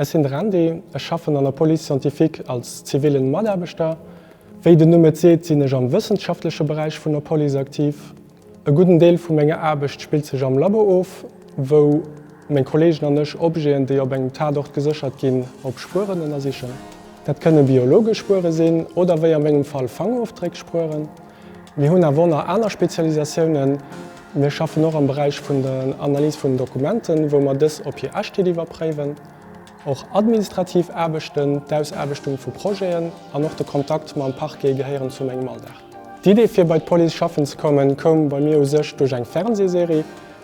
Ech sinn de Randy, ech schaffen an der Police scientifique als zivillen Mataarbechter. Wéi den Numm et seet, sinn ech am wëssenschaftleche Beräich vun der Police aktiv. E gudden Deel vu menger Aarbecht spillt sech am Labo of, wou meng Kolleegen an ech Objeten, déi op engem Tatort geséchert ginn, op Spueren ënnersichen. Dat kënne biologesch Spuere sinn oder wéi a mengem Fall Fangofdréckspueren. Mir hunn awer och nach aner Spezialisatiounen. Mir schaffen och am Beräich vun der Analys vun den Dokumenten, wou mer dës op hir Echtheet iwwerpréiwen. Och administrativ Aarbechten, d'Ausaarbechtung vu Projeten an och de Kontakt mam Parquet gehéieren zu mengem Alldag. D'Idee fir bei d'Police schaffen ze kommen, koum bei mir u sech duerch eng Fernsehserie.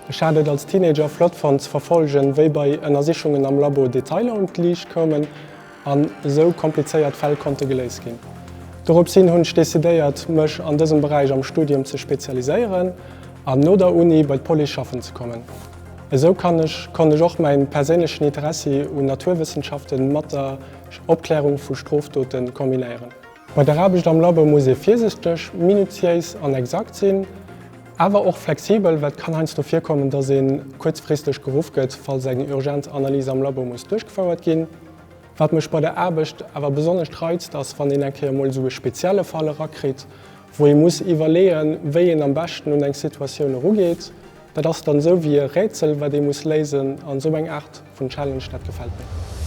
Ech hat et als Teenager flott fonnt ze verfollegen, wéi bei Ënnersichungen am Labo Detailer un d'Liicht koumen. An esou komplizéiert Fäll konnte geléist ginn. Dorops hin hunn ech decidéiert, mech an dësem Beräich am Studium ze spezialiséieren an no der Uni bei d'Police schaffen ze kommen. Esou kann ech konnt ech och mäin perséinlechen Interessi un Naturwëssenschaften mat der Opklärung vu Strofdoten kombinéieren. Bei der Aarbecht am Labo muss ee virsichteg, minutiéis an exakt sinn, awer och flexibel, well et kann heiansdo virkommen, dass ee kuerzfristeg geruff gëtt, falls eng urgent Analys am Labo muss duerchgefouert ginn. Wat mech bei der Aarbecht awer besonnescht reizt, ass wann een eng Kéier emol esou e spezielle Fall erakritt, wou ee muss iwwerleeën, wéi een am beschten un eng Situatioun erugeet. Dat ass dann esou wéi e Rätsel, wat ee muss léisen an esou eng Aart vun Challenge, dat gefält mir.